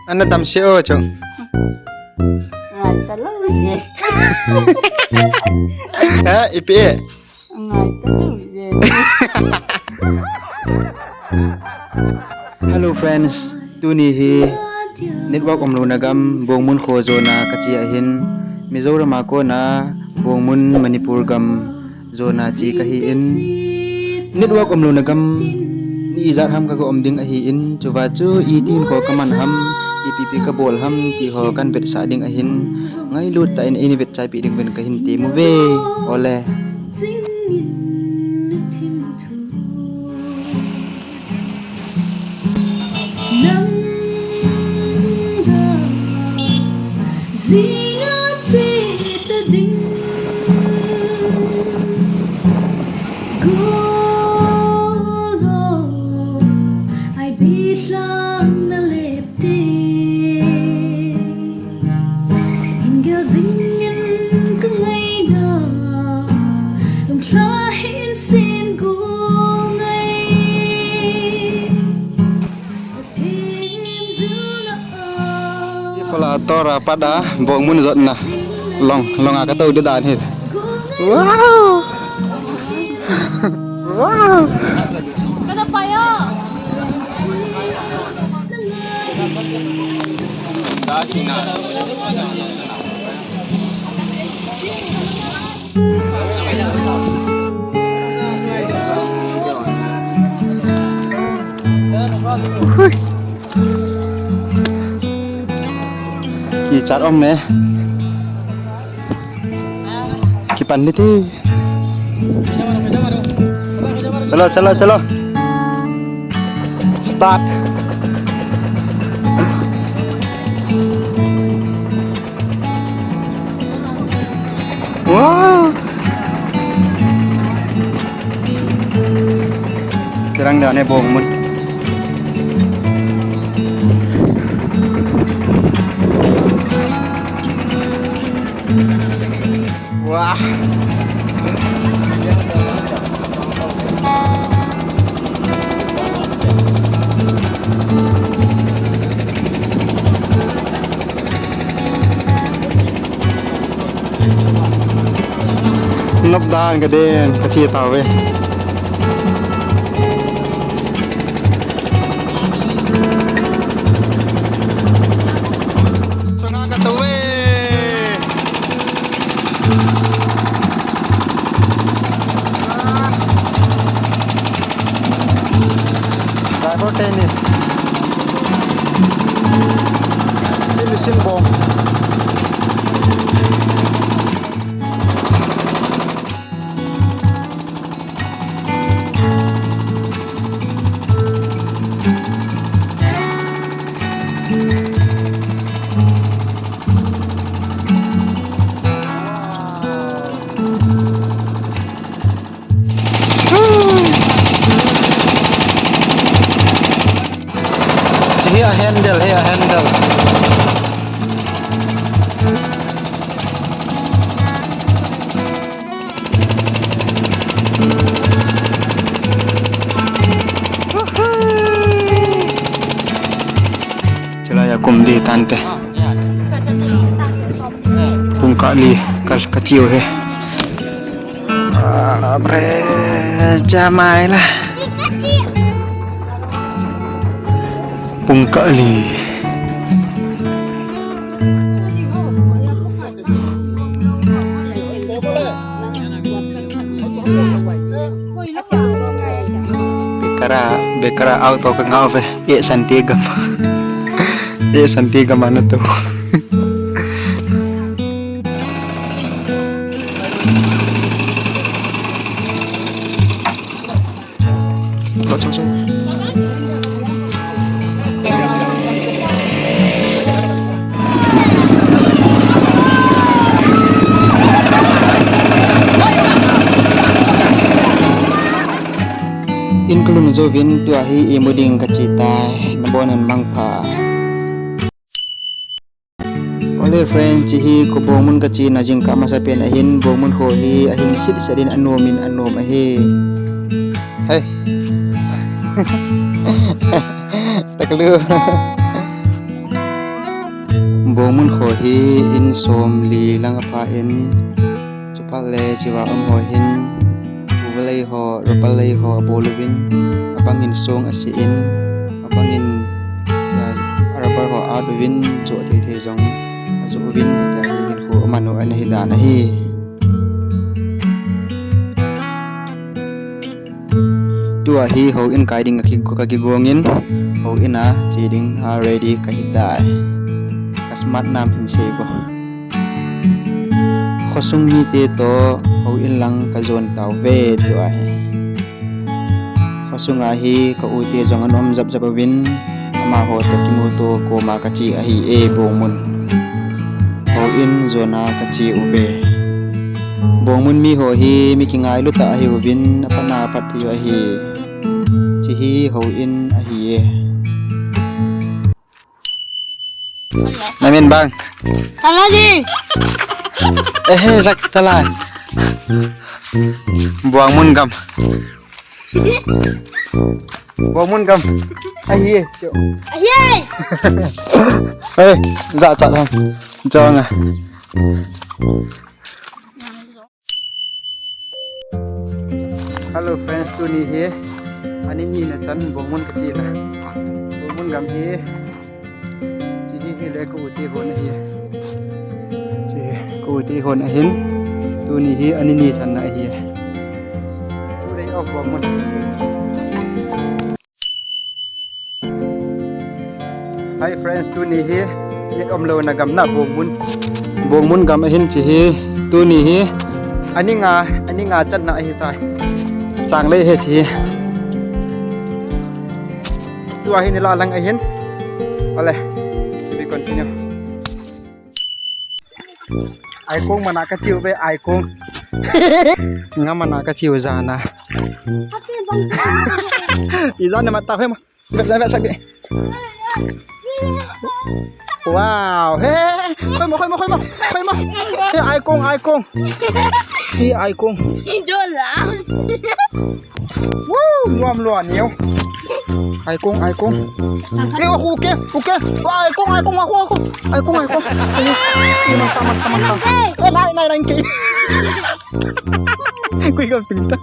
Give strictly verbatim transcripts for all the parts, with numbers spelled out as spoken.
Ana tam se o chu. Ngai ta lou je. Ha, ipi e? Ngai ta lou je. Hello friends, tuni hi network umlouna gam Bongmun kho jona kache ahin, Mizoram a kona Bongmun Manipur gam jona che kahin, network umlouna gam ni ijat ham kaga um ding ahin, chuva chu iti hinkho kaman ham, ipi ipi kabol ham, ti ho kahin vetsah ding ahin, ngailut tah in eina vetchai peh ding uvin kahin temu ve. Ole. Nang ra, jing a che ta ding. Go lo, ai bi tlang na lep te. Hin gel jing in ka ngaina, lungthla hin sin go ngai. Thim zil na a. Fala tora pada Bongmun jotna. Long, long a katou di dan hi. Wow! Wow! Kada pa ya. Kichat um e. Kipan ni ti. Chalo, chalo, chalo. Start. Wow. Tirang da ne Bongmun. Wah. Nop dan ka den, ka chi tau ve. Sunga ka tau ve. Driver tennis. Sim, sim bom. Hiche hi a handle, hi a handle. Chulai a kum di tante. Pung kah li ka, ka chiu hi. Abre, jamai la. Pung kah li. Bekara, bekara auto ka ngau ve. E santi gam. E santi gam ana tu. In kalhun jouvin tua hi imu ding kachi tai, nabon un mangpha. Ole friend, hiche hi kho Bongmun kachena jingkah masapen ahin, Bongmun kho hi ahing sitset in anom in anom ahi. Hei. Taklu. Bongmun kho hi in somli lang apha in, chuphat le chiva um ho hin, uvalei ho, ropal lei ho abol uvin, abangin song ase in, abangin, ah, rubber ho at uvin, joh thei thei jong ajoh uvin, hitia hi hinkho aman u ana hi dan ahi. Tua hi houin kai ding ka ki, ka kigongin, houin a che ding a ready kahitai. Ka smart nam hin sei bo. Khosung mite toh houin lang ka jon tauve tua hi. Khosung a hi ka u te jong ana um jap jap uvin, amaho toh kimuto koma ka che ahi e Bongmun. Houin jona ka che uve. Bongmun mi ho hi mi kingailu tah ahi uvin, aphat na aphat thei u ahi. Che hi houin ahi e. Namin bang? Tala di. Ehe, sak tala. Bongmun gam. Bongmun gam. Ahi e, cho. Ahi e. Eh, ja cha lang. Jong a. Hello friends, tuni hi ani ni na chan Bongmun ka che na. Bongmun gam hi. Che hi hile ka u te hon ahi. Che ka u te hon ahin. Tuni hi ani ni chan na ahi. Today of Bongmun. Hi friends, tuni hi net umlou na gam na Bongmun. Bongmun gam ahin che hi. Tuni hi ani nga, ani nga chan na ahitai. Chang lei hi che hi. Tua hi nila lang ahin. Ale, we continue. Aikong mana ka che uve, aikong. Nga mana ka che u jana. Ijana mata hoi ma. Vet, vet, vet, vet. Wow. He, he, he. Khoi mo, khoi mo, khoi mo. Khoi mo. He, aikong, aikong. He, aikong. Ijola. Woo, luam luam niu. Aikong, aikong. Eh, aku, okay, okay. Wah, aikong, aikong, aku, aku. Aikong, aikong. Ayo, ayo, mantap, mantap, mantap. Eh, naik, naik, naik, okay. Kui kau pinta.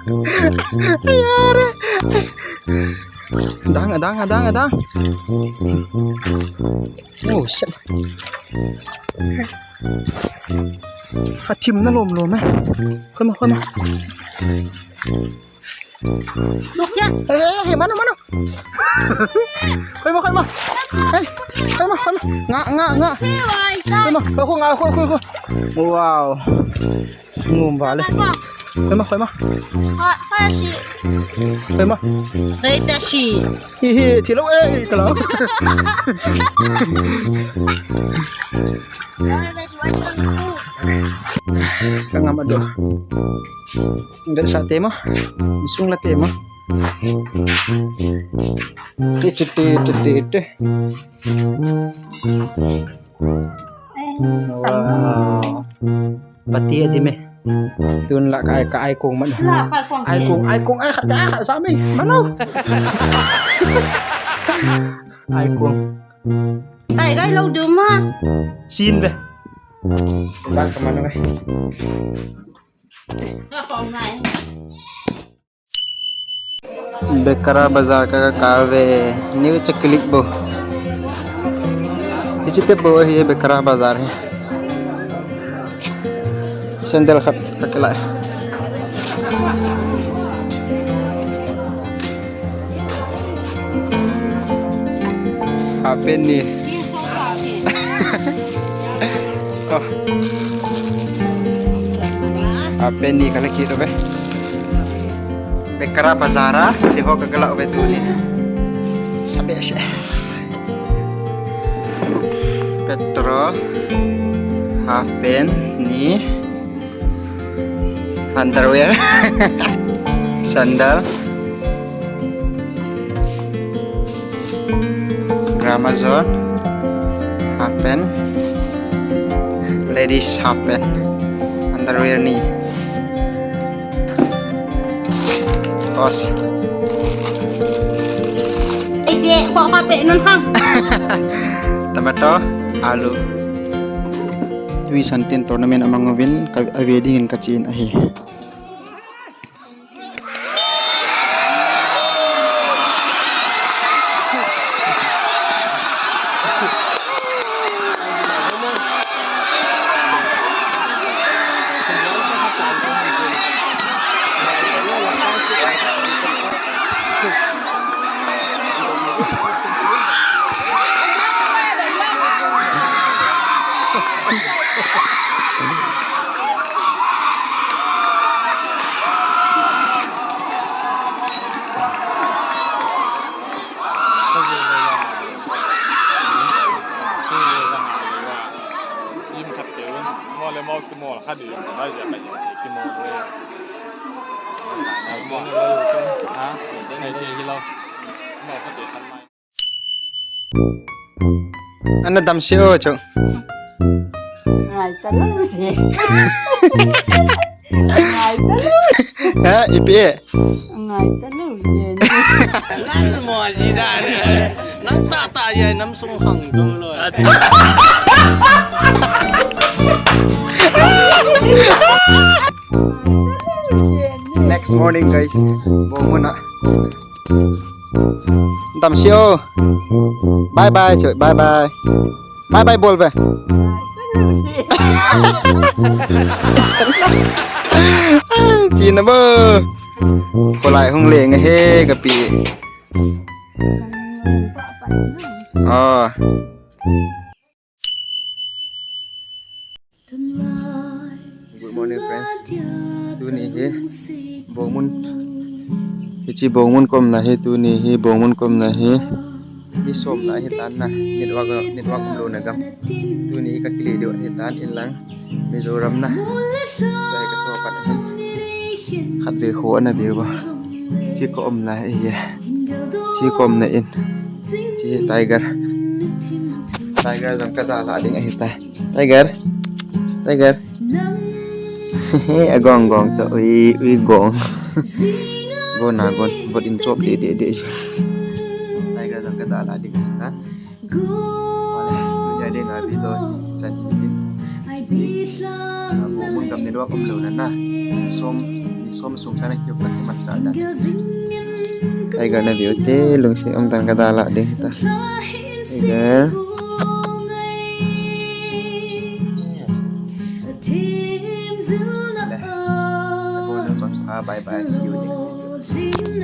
Ayo, re. Adang, adang, adang, adang. Oh, shit. Athim na lom lom eh. Khoi ma, khoi ma. Lukya. Eh, eh, eh, mano, mano. Khoi ma, khoi ma. Hey, khoi ma, khoi ma. Nga, nga, nga. Khoi ma, khoi, khoi, khoi, khoi. Wow. Ngum vale. Khoi ma, khoi ma. Ha, ha, si. Khoi ma. Dai ta si. Hi, hi, thilo, eh, kalau. Ka ngam ado. Ngat sa te mo. Sung la te mo. Ti, ti, ti, ti, ti, ti. Wow. Pati adi me. Tun la ka, ka aikong man. La ka aikong. Aikong, aikong, ai khat, ai khat sa me. Mano. Aikong. Tai gai lo du ma. Sin be. Ba ka mano be. Bekara Bazar ka, ka ve, new chocolate bo. Hiche te bo hi Bekara Bazar hi. Sandal khat ka kila. Half pant ni. Oh. Half pant ni ka la kit uve. Bekara Bazar a, che ho ka kila uve tuni. Sabe se. Petrol, half pant ni. Underwear. Sandal. Gramazone. Half pant. Ladies half pant. Underwear ni. Tos. Ede, ko ka pe nun hang. Tomato, alu. Tui Santin tournament amang uvin ka, ave dingin kachen ahi. Ana damsel o chu. Ngai talou si. Ngai talou. Ha, ipi e? Ngai talou si. Nal mo ji da ne. Nang ta ta ye nam sung hang do lo. Next morning, guys. Bo muna. Damsel o. Bye bye, choi. Bye bye. Bye bye bol ve. China bo. Kolai hung leng ahi kapi. Oh. Good morning, friends. Tuni hi Bongmun. Hiche Bongmun ka umna hi, tuni hi Bongmun ka umna hi. Ni somna ahi tan na. Network, network umlouna gam. Tuni hi kakile diu ahi tan inlang. Mizoram na. Tua hi ka tho pat ahi. Khatvei kho ana veu. Hiche ka umna ahi. Hiche ka umna in. Hiche hi Tiger. Tiger jong ka dalha ding ahi tai. Tiger. Tiger. Agong gong to, ui, ui gong. Gona gon, got in chop de, de, de. Tiger jong ka dalha ding ahi tan. Wale, tunia dinga video chan hi. Bongmun gam network umlouna na. Som, som sung kana kiu pat man cha da. Tiger na veu te, lungset um tan ka dalha ding ahi ta. Tiger. Bye bye, see you next video.